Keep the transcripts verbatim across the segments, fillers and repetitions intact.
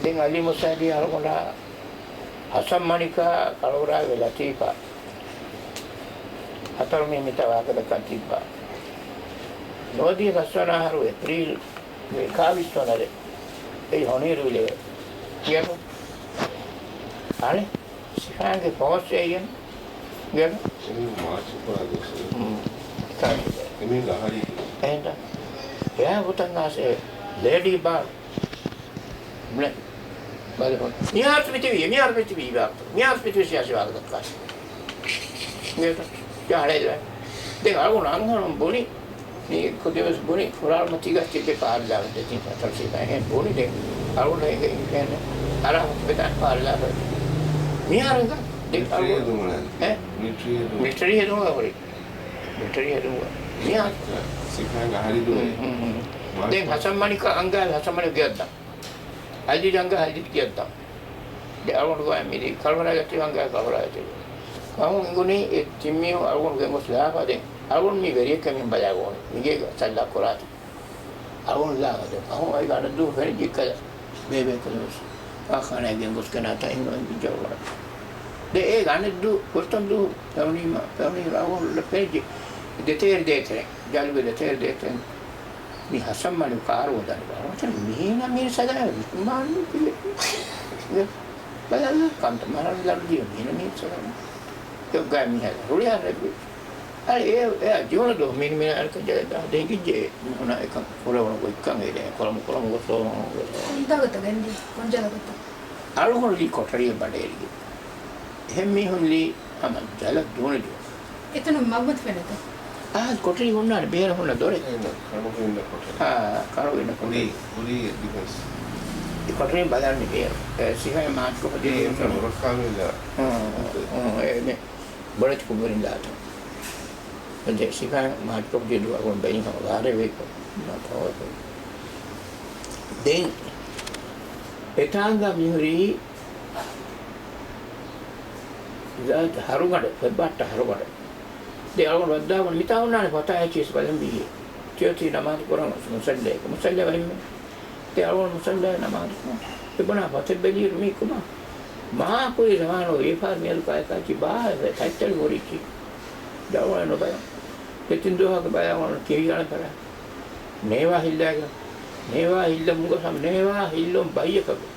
ދެން އަލީ މުސާލީ އަޅުގަނޑާ ހަސަން މަނިކާ ކަޅުރާގެ ލަތީފާ ހަތަރު މީހުން މިތާ ވާހަކަދައްކަން ތިއްބާ. ނުވަދިހަ ފަސްވަނަ އަހަރު އޭޕްރީލް އެކާވީސް ވަނަ ރޭ އެއީ ހޮނީރު ވިލެވެ. ކިޔަން އަނެއް ސިފާގެ ފޯސް އެއްޔަން ގެން މާޗު ކުރާ ދުވަސް. އެމީހުން އަހަރީ. އެހެން އެއާ ގޮތަށް އާސެ ލޭޑީ ބާރް ބުނެ ބަލި ހުން. މިހާރު މިތިބީ، މިހާރު މިތިބީ ވާހަކަ. މިހާރު މިތިބީ ސިޔާސީ ވާހަކަ ދައްކާ. ދެން އަޅުގަނޑު އަންހެނުން ބުނި، މި ކުދިވެސް ބުނި، ފުރާޅުމަ ތިގަސް ތިއްބެ ފާރިލާފަ ދެތިން ހަތަރު ސީދާ އެހެން ބުނި ދެން އަޅުގަނޑު އެނގެ އިނގޭނެ އަރާ ހުތުބެތާން ފާރިލާފަ. މިހާރު އެނގަ ދެން މިލިޓަރީ އަޅުގަނޑު ހެދުމުން އެ؟ މިލިޓަރީ ހެދުމުން. މިލިޓަރީ ހެދުމުން ހުރި. މިލިޓަރީ ހެދުމުން. މިހާރު ސިފައިން އަހަރީ ދުވަހެއް. ހުން، ހުން، ހުން. ދެން ހަސަން މަނިކާ އަންގާ ހަސަން މަނިކު ގެއަށްދާ. އަލީ އަންގާ އަލީ ގެއަށްދާ. ދެން އަޅުގަނޑު ގޮވާ މިދި ކަޅުވަރާ ގަތި އަންގާ ކަޅުވަރާ ގަތި. ފަހުން އެނގުނީ އެ ތިން މީހުން އަޅުގަނޑު ގެންގޮސް ލާފަ ދެން އަޅުގަނޑު މީ ވެރިއެއްކަމިން ބަލާ ގޮވަނީ. މިގޭގަ ސައްލާ ކުރާތި. އަޅުގަނޑު ލާފަ ދެން ފަހުން އައި ގާނެ ދޫ ފެނި ޖިއްކަލަ ބޭބޭ ކުދިވެސް. ކާޚާނާއަށް ގެންގޮސް ގެނާތާ އިން އޮތް ޖައުވަރަ. ދެން އޭ ގާނެ ދޫ ފުރަތަމަ ދޫ ފެނުނީމަ، ފެނުނީ އަޅުގަނޑު ފެނި ޖި-، ދެތޭރި ދޭތެރެ. ޖަލުގެ ދެތޭރި ދޭތެރެ. މި ހަސަން މަނިކު ކާރު ވަދާނެ ބާ. މިހީނަ މީ ސަލާ މާނު ކިޔެ. ބަލާލާ ކަންތަ މާރާ ލަޑު ދިޔަ މީނަ މީ ސަލާ. އެ ގާ މީހާ ރުޅި ހާ ރެބި. އަރެ އޭ، އޭ ޖީވަނަ ދޯ މީނަ މީނަ އަނެކަ ޖަލަ ދާ ދެން ގިއްޖެ މީހުނާ އެކަން ކުރެވުނު ގޮތްކަން އޭ ދެން ކޮޅަމު ކޮޅަމު ގޮސް ދޯ. ކޮން ޖާގަތަ ގެންދި؟ ކޮން ޖާގަތަ؟ އަޅުގަނޑު ލީ ކޮޓަރިއެއް ބަނޑޭރިގެ. އެހެން މީހުން ލީ ހަމަ ޖަލަށް ދޫނި ދުވަސް. އެތަނުން މަގުމަތި ފެނެތަ؟ އާ، ކޮޓަރި ހުންނާނެ ބޭރަށް ހުންނަ ދޮރެއް. އޭނަ ކަނު ހިންނަ ކޮޓަރި. އާ، ކަނު ހިންނަ ކޮޓަރި. ކުރީ، ކުރީ އެއް ދިފެންސް. އެ ކޮޓަރިން ބަލާން މި ބޭރު. އެ، ސިފައިން މާޗްކޮށް ދިޔަ އޭ، ދިޔަ ހުންނަ ހުންނަ. ހުރަ ކާމިލް ދާ. ހުން، ހުން، އެ، މެ، ބޮޑެތި ކުށްވެރިން ދާތަން. އެ، ސިފައިން މާޗްކޮށް ދިޔަ ދުވަހު ބެނި ހަމަ ވާރޭ ވެއްކޮ. ދެން އެތާނގަ މިހުރީ ޒާތް ހަރުގަޑެއް، ފެއްބާއްޓަ ހަރުގަޑެއް. ދެ އަޅުގަނޑު ވައްދާގަނޑު މިތާ ހުންނާނެ ފަތާ އެއްޗިސް ބަލަން ވީ. ތިޔޮތީ ނަމާދު ކުރަން މުސައްލައެއް، މުސައްލަ ވައިމެ. ދެ އަޅުގަނޑު މުސައްލަ ނަމާދު ކުރަން. އެބުނާ ފަތެއް ބެލިއިރު މީ ކުބާ. މާ ކުރި ޒަމާނު ވިޔަފާރި މިއަދު ކާއެކާ ތިބާ ތައްޗަޅި ހުރިއްޖި. ދެ އަޅުގަނޑު ނުބަލަން. ދެ ތިން ދުވަހަކު ބަލާ އަޅުގަނޑު ކިރިގަނެ ފަރާ. ނޭވާ ހިއްލާގެން. ނޭވާ ހިއްލަމުން ގޮސް ހަމަ ނޭވާ ހިއްލުން ބައްޔަކަށް ގޮސް.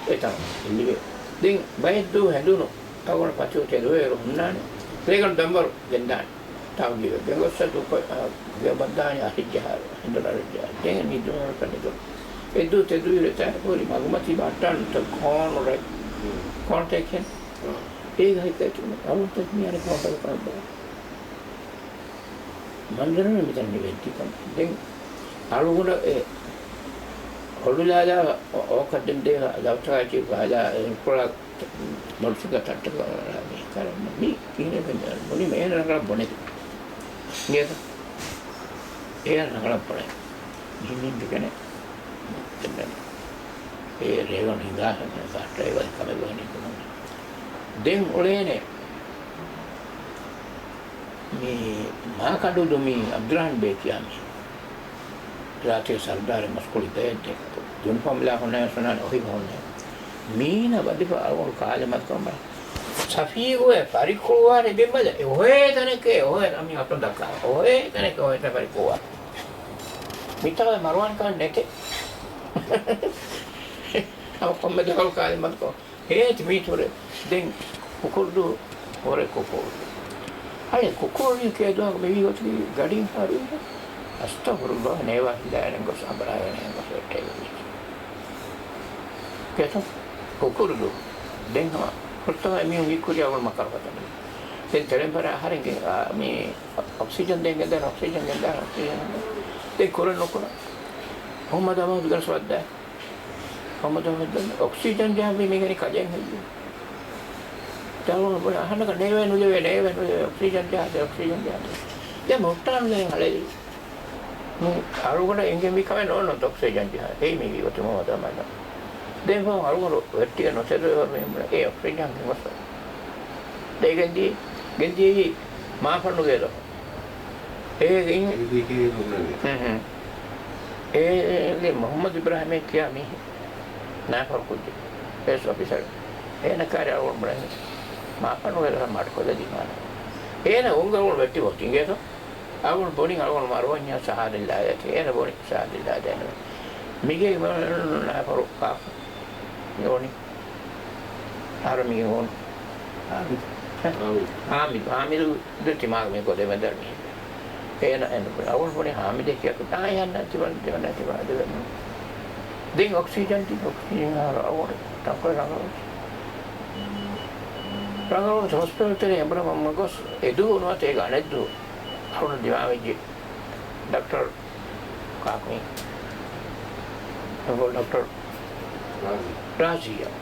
އެތަން ލިބޭ. ދެން ބައެއް ދުވަހު ހެނދުނު އަޅުގަނޑު ފަތިހު ތެދުވޭއިރު ހުންނާނެ. ރޭގަނޑު ދަންވަރު ގެންދާނެ. ތާވަގީ ވެ ގެންގޮއްސަ ދުކޮ-، އަ، ގެ ބައްދާނެ އަހިއްޖަހާރު. ހެނދުނު އަހިއްޖަހާރު. ދެން މި ދުވަހަކަށް ނިދުނު. އެއްދުވަހު ތެދުވީއިރު ތާކުރި މަގުމަތީ ބައްޓާން ކޯނު ރެ-، ކޯންޓެކް ހެން. އޭގަ ހިތައް އަޅުންތަކު މި އަނެއް ކޯންޓެކް ކަން ބަ. މަންޒަރު މިތަން ނިވެދިކަން. ދެން އަޅުގަނޑަށް އެ ހޮޅުލާލާ އޯކަށް ދެން ދޭ ދައްތަރާއެކީ ބާލާ އެ ކުޅަ މޮޅު ފިނގަ ތައްޓަކަށް މި ކަރަން މި ކިހިނެއް ބުނީމަ އޭނަ ރަނގަޅަށް ބުނެ. އިނގޭތަ؟ އޭނަ ރަނގަޅަށް ބުނެ. މިހިން މި ދެކެނެ. އޭ ރޭގަނޑު ހިނގާ ކައްޓައި ވަލި ކަމެއް ވަނީ ކުރަން. ދެން އުޅޭނެ. މި މާކަނޑުދޫ މި އަބްދުރަހްމާން ބޭ ކިޔާ މީހެއް. ޒާތީ ސަރުދާރެއް މަސްކުޅި ބައެއް ދެ. ޔުނިފޯމް ލާ ހުންނަ ސުނާނެ އޮހި ހުންނެ. މީނަ ވަދިފަ އަޅުގަނޑު ކާލެ މަދުކަމަށް. ސަފީގުއެ ފަރިކުޅުވާނެ ބިންމަލަ. އެ އޮހޭ ތަނެކޭ އޮހޭ މި އަތުން ދައްކާ. އޮހޭ ތަނެކޭ އޮހޭ ތަނެ ފަރިކުޅުވާ. މިތާ މަރުވާން ކަން ނެތެ. އަވަ ކޮންމެ ދަހަކު ކާލެ މަދުކަމަށް. ހޭތި މީތުރެ ދެން ކުކުރުދޫ ހުރެ ކުކުރު. އަޅެ ކުކުރު ކޭ ދުވަހަކު މިވީ ގޮތަކީ ގަޑިން ފާރު އިރު. އަސްތަޣުފިރުﷲ ނޭވާ ހިލާއިރެން ގޮސް އަނބަރާގެން ގޮސް ވެއްޓެވި. ކޭތޯ؟ ކުކުރުދޫ. ދެން ހަމަ ފުރަތަމަ މީހުން ވިއްކުރި އަޅުގަނޑު މަކަރު ފަތަނީ. ދެން ތެރެން ފަރާ އަހަރެންގެ، އާ، މި އޮކްސިޖަން ދޭން ގެންދާނެ، އޮކްސިޖަން ގެންދާނެ، އޮކްސިޖަން ގެންދާނެ. ދެން ކުރަން ނުކުރަން. މުހައްމަދު އަމާދު ގެނެސް ވައްދާ. ހަމަ ދަމަ އޮކްސިޖަން ޖަހަންވީ މީގެނި ކަލޭން ހެއްޔޭ؟ ދަޅުން ބުނެ އަހަންނަކަށް ނޭވެ ނުލެވޭ، ނޭވެ ނުލެވޭ، އޮކްސިޖަން ޖަހާދޭ، އޮކްސިޖަން ޖަހާދޭ. ދެން ހުއްޓާން ދެން ހަޅޭ. ނޫ އަޅުގަނޑަށް އެނގެންވީ ކަމެއް ނޯންނަންތަ އޮކްސިޖަން ޖަހާ. އެއީ މީ ވީ ގޮތެއް މުހައްމަދު އަމާދަށް. ދެން ފަހުން އަޅުގަނޑު ވެއްޓިގެން ނުތެދުވެވަރު މީހުން އޭ އޮކްސިޖަން ގެންގޮސް. ދެން ގެންދިޔައީ، ގެންދިޔައީ މާފަންނުގެ ދޯ. އޭގެ އިން-، އެ ދީކޭ ނުބުނެވޭ. ހުން، ހުން. އޭގެ މުހައްމަދު އިބްރާހިމޭ ކިޔާ މީހެއް. ނައިފަރު ކުއްޖެއް، އޭއެސް އޮފިސަރެއް. އޭނަ ކާރި އަޅުގަނޑު ބުނަނީ މާފަންނުގެ ދަރަ މަޑުކޮށްލަ ދިމާލަ. އޭނަ އުނގަރުން ވެއްޓި ބޮތި އިނގޭތޯ. އަޅުގަނޑު ބުނިން އަޅުގަނޑު މަރުވަންޏާ ސަހާދަތް ލާދޭތީ. އޭނަ ބުނި ސަހާދަތް ލާދޭނެ. މިގޭ ނައިފަރު ކާކު މި އޮނި. އަހަރު މިގެ އޮން. ހާމިދު. ހާމިދު. ހާމިދު. ހާމިދު ދެ ތިމާގެ މި ގޮދެ މެދަރ މީ. އޭނަ އެން އަވަން ފުނި ހާމިދެއް ކިޔަކު ތާ އެހަންނަ ތިބަން ތިބަން ތިބަން ތިބަން. ދެން އޮކްސިޖަން ތި އޮކްސިޖަން ހާރ އަވަން ތަންކޮޅެ ރަނގަޅު. ރަނގަޅު ހޮސްޕިޓަލް ތެރެ އެނބުރަ މަގޮސް އެދު ނުވަތަ އޭގެ އަނެއްދު އަހުން ދިމާވެއްޖެ. ޑޮކްޓަރ ކާކު މީ؟ އެބޮ ޑޮކްޓަރ ރާޒީ. ރާޒީއަށް.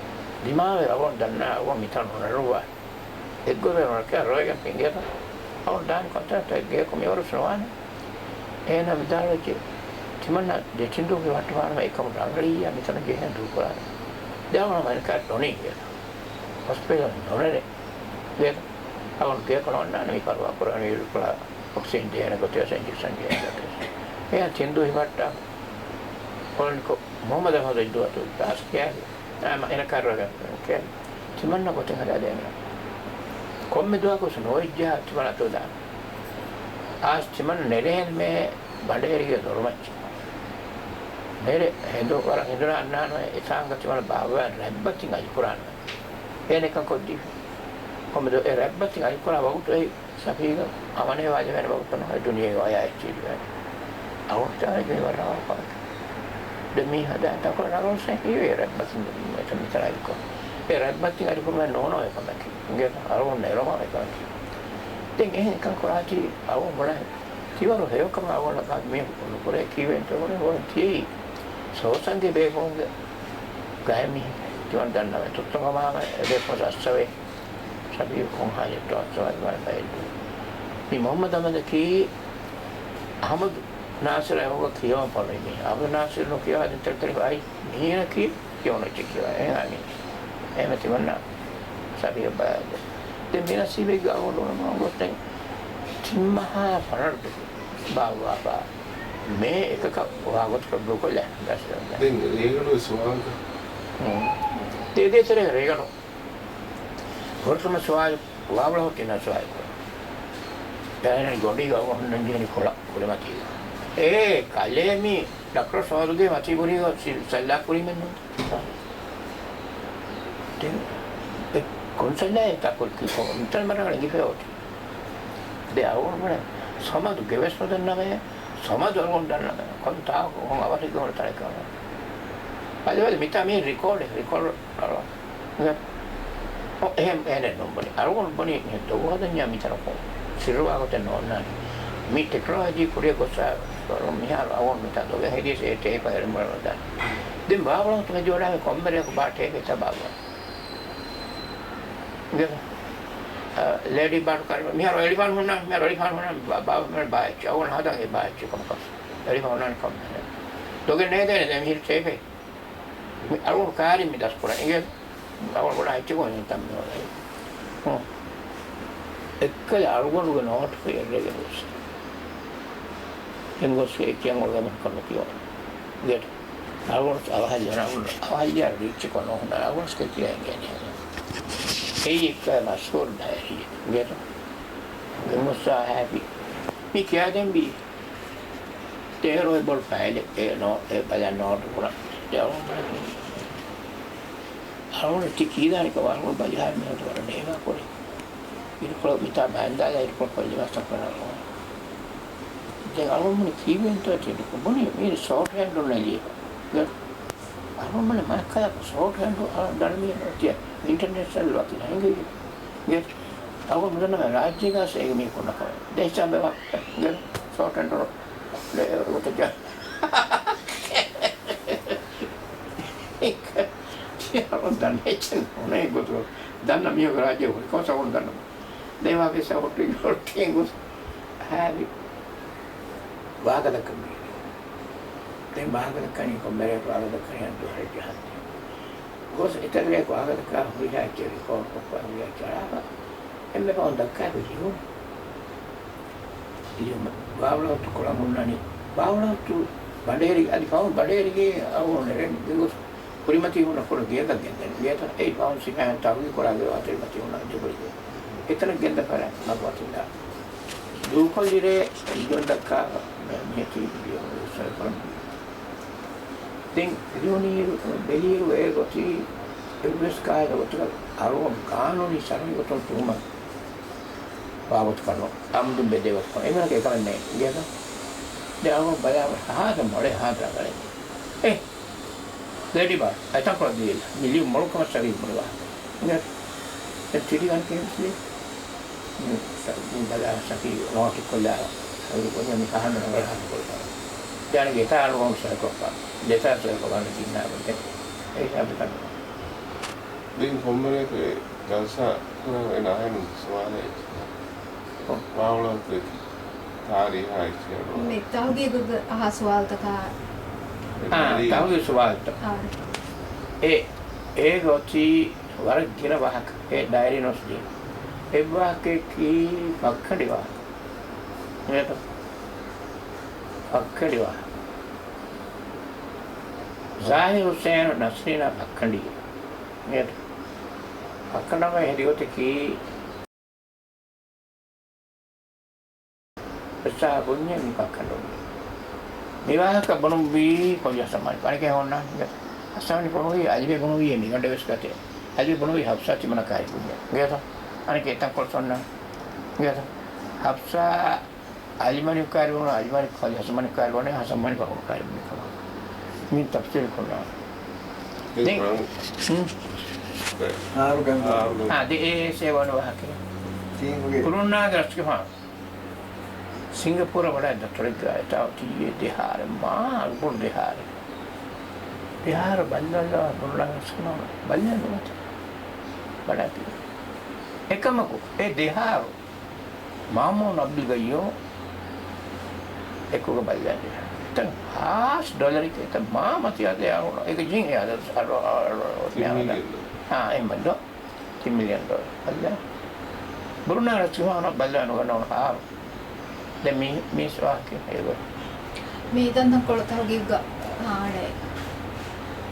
ދިމާވެ އަވަން ދަންނަ އަވަން މިތަނު ނަރުވާ. އެއްގޮތަށް ރަކެއް ރޮއިގެން ފިނގިޔަތަ؟ އަވަން ދާން ކޮންތާކަށް ގެޔަކު މިވަރުސް ނުވާނެ. އޭނަ ވިދާޅުވެއްޖެ، ތިމަންނަ ދެތިންދޫ ހިވައްޓުވާނަމަ އެކަމު ރަނގަޅިއްޔާ މިތަނަށް ޖެހޭނެ ދޫކުރާނެ. ދެ އަވަނަމަ އެންކާރި ނުނީ ގޭތަ. ހޮސްޕިޓަލް ނުނެރޭ. ގޭތަ. އަވަން ގެޔަކު ނޯންނާނެ މި ފަރުވާ ކުރާނެ އޮކްސިޖަން ދޭނެ ގޮތެއް އިންޖެކްޝަން ދޭނެ ގޮތެއް. އޭނަ ތިންދޫ ހިވައްޓާ ކޮޅަނިކޮށް މުހައްމަދު އަހްމަދު ދުވަތު ދާސް ކިޔާ. އާ، އޭނަ ކާރުވެގެން ކޭ. ތިމަންނަ ގޮތެއް ހަދާދޭނަ. ކޮންމެ ދުވަހަކު ވެސް ނުވެއްޖާ ތިމަންނަ އަތު ދާނަ. އާސް ތިމަންނަ ނެރޭން މޭ ބަނޑޭރިގެ ދޮރުމައްޗަށް. ނެރެ ހެނދު ވަރަށް ހެނދުނާ އަންނާނު އެތާނގަ ތިމަންނަ ބާއްވާ ރަތްބަތިން އަލިކުރާނު. އޭނަ އެކަން ކޮށްދީފި. ކޮންމެ ދުވަހެއް ރަތްބަތިން އަލިކުރާ ވަގުތު އެއީ ސަފީގަ އަމަނޭވާ ޖެހޭނެ ވަގުތު ނޫން އެ ދުނިޔެ އޮޔާ އެއްޗެއް ލިބޭނެ. އަވަހަށް ތާރަ މި ވަރަށް ވާހަކަ. ދެން މީ ހަދާ ތަކުރ ރަގަޅު ސެހިވޭ ރަތްބަތިން މިތަން މިތަނަށް އައިކޮށް. އެ ރަތްބަތިން އަލިކުރުމެއް ނޯނޯ އެކަމަކީ. އިނގޭތަ އަޅުގަނޑު ނެރުމާ އެކަމަކީ. ދެން އެހެން ކަން ކުރާތީ އަޅުގަނޑު ބުނާ ތިވަރު ހެޔޮކަމަށް އަޅުގަނޑަށް މީހަކު ނުކުރޭ ކީވެންތޯ ބުނެ ބޯ ތިޔައީ ސޯސަންގެ ބޭފުޅުންގެ ގައިމީހެއް ތިވަން ދަންނަވަން ތުއްތުންގެ މާމަ އެބޭފުޅުން އައްސަވޭ. ސަބީ ކޮން ހާލެއްތޯ އައްސަވާ އިވާން ބައެއް. މި މުހައްމަދު އަހްމަދަކީ އަހްމަދު ނާސިރާ އެކުގަ ކިޔަވަން ފަޅުވި މީހެއް. އަހްމަދު ނާސިރު ނުކިޔަވާ ދެން ތެރެ ތެރެ އައި މީހެއް ކިޔަވަން އެއްޗެއް ކިޔަވާ. އެހާ މީ. އެހެމަ ތިމަންނަ ސަބީ ބައެއް. ދެން މި ނަސީބެއްގަ އަވަން ގޮސް ދެން ތިން މަހާ ފަނަރަ ދުވަހު ބާއްވާފަ މޭ އެކަކަށް ވާގޮތަކަށް ބުރުކޮށްލާ. ދެން ރޭގަނޑުގެ ސުވާލު. ދޭ ދޭތެރޭ ރޭގަނޑު. ފުރަތަމަ ސުވާލު ވާވަޅަ ހުއްޓި ނަސް ސުވާލު ކުރަން. ދާއިރާ ގޮނޑީގަ އަވަހަށް ނަންޖެހެނީ ކޮޅަށް ކުރިމަތީގަ. އޭ ކަލޭ މީ ޑޮކްޓަރ ސޯދުގެ މަތީ ބުރީގަ ސި-، ސައްލާ ކުރީމެއްނު. ދެން އެ ކޮން ސައްލާއެއް ތަކުރު ކި-، ކޮ-، މިތަން މަރަގަޅަ ގިފެ އޮތީ. ދެ އަވަހަށް ވަނެ ސަމަދު ގެވެސް ނުދަންނަވޭ، ސަމަދު އަޅުގަނޑު ދަންނަވޭ. ކޮން ތާކު ކޮން އަވަހަށް ގޮނޑު ތަނެއް ކަމެއް. ބަލި ބަލި މިތާ މީ ރިކޯޑެއް، ރިކޯޑް އަޅު. އެ-، އޮ، އެހެން އޭނަ ނުބުނި. އަޅުގަނޑު ބުނި މި ދޮގު ހަދަންޏާ މިތަނަކު ސިއްރުވާ ގޮތެއް ނޯންނާނެ. މި ޓެކްނޮލޮޖީ ކުރިއަށް ގޮސްސާ މިހާރު އަޅުގަނޑު މިތާ ދޮގެއް ހެދިޔަސް އެ ޓޭޕަށް އެރުމަށް ނުދާނެ. ދެން ވާވަޅަ ހުއްޓުމެއް ޖޯޑާމެ ކޮންމެ ރެއަކު ބާ ޓޭޕެއް ތަބާ ގޮސް. ގެ-، އަ، ލޭޑީ ބާޑް ކާރި މިހާރު އެޅިފާން ހުންނާނެ، މިހާރު އެޅިފާން ހުންނާނެ ބާ-، ބާ-، ބާ-، ބާއެއްޗެއް. އަވަން ހަދަން އެ ބާއެއްޗެއް ކަމަކަށް. އެޅިފާން ހުންނާނެ ކަމެއް. ދޮގެއް ނޭދޭނެ ދެން މިހިރި ޓޭޕެއް. މި އަޅުގަނޑު ކާރިން މި ދަސްކުރަން. އިނގޭ އަޅުގަނޑު ބޮޑަށް އެއްޗެއް ކޮން ތަންމެ އޮންނަ. ހުން. އެއްކަލަ އަޅުގަނޑުގެ ނޯޓު ފެއްރެގެން ގޮސް. އެން ގޮސް އެ ކިޔަން އޮޅުގަމެން ކޮން ކިޔޯ. ގެޓް. އަޅުގަނޑު އަވަހަށް ޖަނަބުން އަވަހަށް ރީއްޗެއް ކޮން ނޯހުން އަޅުގަނޑު ކެތި އެނގޭނެ. އެއީ އެއްކަލަ މަޝްހޫރު ޑައިރީ. ގެޓް. އެން ގޮސް އާ ހޭޕީ. މި ކިޔާދެން ބީ. ތޭރޯ އެ ބޮޑު ފައިލެއް އެ ނޯ-، އެ ބަލަން ނޯޓު ކުރަން. ދެ އަޅުގަނޑު އަޅުގަނޑު ތި ކީދާނެ ކަމަށް އަޅުގަނޑު ބަލިހާ މިހާރު ވަރަށް ނޭގާ ކުރި. އިރުކޮޅަށް މިތާ ބައިންދާލާ އިރުކޮޅަށް ކޮށްލި މަސްތައް ކުރަން އަޅުގަނޑު. ދެން އަޅުގަނޑު ކީއްވެންތޯ ތި ބުނީ މީ ޝޯޓް ހޭންޑުން ނެލި. ދެން އަޅުގަނޑު މަން ކަލަކު ޝޯޓް ހޭންޑު އަޅަން ދަނޑު މީ އޮތި އިންޓަރނޭޝަނަލް ވަކި ނަހިނގެ. ގެ އަޅުގަނޑު ދަންނަ ރާއްޖޭގަސް އޭގެ މީ ކުންނަކަމެ. ދެ ހިސާބެ ވާ. ގެ ޝޯޓް ހޭންޑު ދެ އޮތަ ޖާ. އެއްކަ ތިޔަ އަޅުން ދަންނަ އެއްޗެއް ނޫނޭ ގޮތު. ދަންނަ މީހުންގެ ރާއްޖެ ހުރި ކޮން ސަބަބުން ދަންނަ؟ ދެ ވާގެ ސަބަބު ޓީ ގޮސް ހާވި. ވާހަކަ ދައްކަން މީ. ދެން ވާހަކަ ދައްކަނީ ކޮންމެ ރެއަކު ވާހަކަ ދައްކަނީ އަދު ހަރެއް ޖަހަން. ގޮސް އެތައް ރެއަކު ވާހަކަ ދައްކާ ހުރިހާ އެއްޗެއް ރިކޯޑް ކޮށްފަ ހުރިހާ އެއްޗެއް އަޅާފަ. އެންމެ ފަހުން ދައްކާފަ ލިޔުން. ލިޔުމަށް ވާވަޅަހުއްޓު ކޮޅަށް ހުންނަނީ. ވާވަޅަހުއްޓު ބަނޑޭރި އަދި ފަހުން ބަނޑޭރިގެ އަހުރު ނެރެން ގެންގޮސް ކުރިމަތީ ހުންނަ ކުޑަ ގެއަކަށް ގެންދަނީ. ގެއަކަށް އެއީ ފަހުން ސިފައިން ތަހުގީގު ކުރާ ގެ ވާތުރިމަތީ ހުންނަ ޖެހުނު ގެ. އެތަނަށް ގެންދަ ފަރާތް މަގު އަތުންދާ. ދޫކޮށްލިރޭ އިންޖުން ދައްކާ މި-، މިހެތީ ވިޑިއޯ ސަރުކުރަން. ދެން ލިޔުނީރު، ބެލިއިރު އެ ގޮތީ އެއްވެސް ކާހެއް ގޮތަކަށް އަޅުގަނޑު ގާނޫނީ ސަރަހައްދު ގޮތުން ތުހުމަތު ބާވަތު ކަނު، އަމްދުން ބެދޭ ގޮތަކަށް އެމީހަކަށް އެކަމެއް ނެތް އިނގޭތަ؟ ދެން އަޅުގަނޑު ބަލާ ހާދަ މޮޅޭ ހާދަ ރަނގަޅެއް. އޭ! ލޭޑީ ބާ، އެތަންކޮޅަށް ދީލަ. މި ލިޔުން މޮޅު ކަމަށް ސަރީ ބުނިވާ. އިނގޭތަ؟ ދެން ތިރީ ގަނޑަކަށް ހެންސް ލިޔެ. މި ސަ-، މި ބަލާ ސަކީ ނޯޓިކް ކޮށްލާ. އަޅުގަނޑު މި ފަހަން ރަނގަޅަށް ހާދަ ކޮށްލާ. ދެން އަނެއް ގެތާ އަޅުގަނޑު ސަރުކޮށްފަ. ދެތާ ސަރުކޮށް ގަނޑަކަށް އިންނާ ގޮތެއް. އެ ހިސާބަކަށް. ދެން ކޮންމެ ރެއެކު ޖަލްސާ ކުރާ އެން އަހަން ސުވާލެއް އެއްޗެއް ވާ އުޅަން ތާރީހާ އެއްޗެއް މި ތަހުގީގުގެ އަހާ ސުވާލުތަކާ. އާ، ތަހުގީގު ސުވާލުތައް. އާ. އެ، އޭގަ އޮތީ ވަރަށް ގިނަ ވާހަކަ. އެ ޑައިރީ ނޯޓްސް ދިޔަ. އެއް ވާހަކައަކީ ފައްކަނޑި ވާހަކަ. އިނގޭތަ؟ ފައްކަނޑި ވާހަކަ. ޒާހިރު ހުސެން ނަސްރީނާ ފައްކަނޑި. އިނގޭތަ؟ ފައްކަނޑަމަ ހެދި ގޮތަކީ އެއްސާ ބުންޏެ މި ފައްކަނޑު. މި ވާހަކަ ބުނުއްވީ ކޮލި ހަސަމާނި. އަނެކޭ ހޯންނާނެ. ހަސަމާނި ބުނުއްވީ، އަލިބެ ބުނުއްވީ މިގަނޑެއް ވެސް ގަތެ. އަލިބެ ބުނުއްވީ ހަފްސާ ތިމަނަކާއި ބުންޏެ. އިނގޭތަ؟ އަނެކޭ ތަންކޮޅު ހޯންނާނެ. އިނގޭތަ؟ ހަފްސާ އަލިމަނިކާރި ބުނު، އަލިމަނި ކޮލި ހަސަމާނިކާރި ބުނެ، ހަސަމާނި ފަހުން ކާރި ބުނެ ކަމަށް. މި ތަފްސީލު ކުރާނެ. ދެން، ހުން. އާރު ގަނޑު. އާ، ދެ އޭ ސޭ ވަން ވާހަކަ. ކުރުންނާގެ ރަސްގެފާނު. ސިންގަޕޫރަށް ވަޑައި ދަތުރެއްގަ އެތާ އޮތީ ދެހާރެއް، މާ ބޮޑު ދެހާރެއް. ދެހާރު ބައްލަވާ ބުންނަ ވެސް ބައްލަ ނުވަތަ. ވަޑައި އެކަމަކު އެ ދެހާރު މާމޫން އަބްދުލް ގައްޔޫމް އެކުގަ ބައްލަ. އެތަން ހާސް ޑޮލަރެއް އެތަން މާ މަތި އަދެ އަޅު އެގެ ޖިން އެ އަދަ އަޑު އަޑު އަޑު އަޑު ތިން މިލިއަން ޑޮލަރ. އާ، އެހެން ބައްލަ. ތިން މިލިއަން ޑޮލަރ ބައްލަ. ބުރުނާ ރަސްގެފާނު ބައްލަ ނުގަންނަ ހާރު. ދެން މި، މީސް ވާހަކަ ހެޔޮ. މި ތަންތަންކޮޅު ތަހުގީގުގަ އާނެ.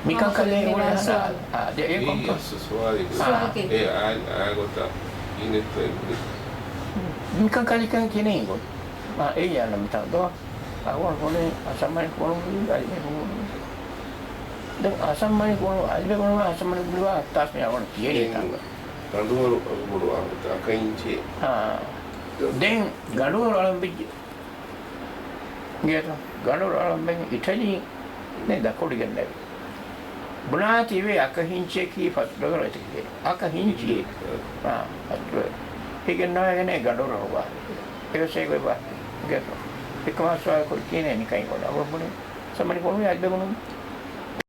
މި ކަންކަލޭ ހަމަ އުޅޭ ހަނާ. ސުވާލު. އާ، ދެ އޭ ކޮންކަ؟ ސުވާލެއް. ސުވާލެއް. އާ، އާ، އާ ގޮތަށް އިނެއްތޯ އެ ކުރި. މި ކަންކަލި ކަން ކިނެއިން ގޮތް. އާ، އެއީ އަންނަ މިތާ ދޯ. އަގުން ކޮނެ އަސަމްމަނި ކޮނު ވީ، އަލި މެ ކޮނު. ދެން އަސަމްމަނި ކޮނު، އަލި މެ ކޮނު، އަސަމްމަނި ކޮނު، އައްތާސް މި އަގުން ކިޔެނީ ކަން. ގަނޑުވަރު އަގުބޮޑު ވާހަކަ އަކައިން ޗޭ. އާ. ދެން ގަނޑުވަރު އަޅަން ވެއްޖެ. ގޭތޯ؟ ގަނޑުވަރު އަޅަން ވެއްޖެ އިޓަލީ ނެ ދަކޮޑިގެންނެވި. ބުނާތީވެ އަކަ ހިންޗިއަކީ ފަސް ޑޮލަރު އެތަކެއް. އަކަ ހިންޗިއެއް. އާ، ފަސް ޑޮލަރު. ހިގެން ނޯވެގެން ގަނޑުވަރު އަޅުވާ. އެވެސް އެގޮތް ވާ. ގޭތޯ؟ އެކަމާ ސުވާލު ކުރި ކީނެ ނިކައި ގޮނޑ. އަޅު ބުނި. ސަމަނި ކޮނުވީ އަލިބެ ބުނު.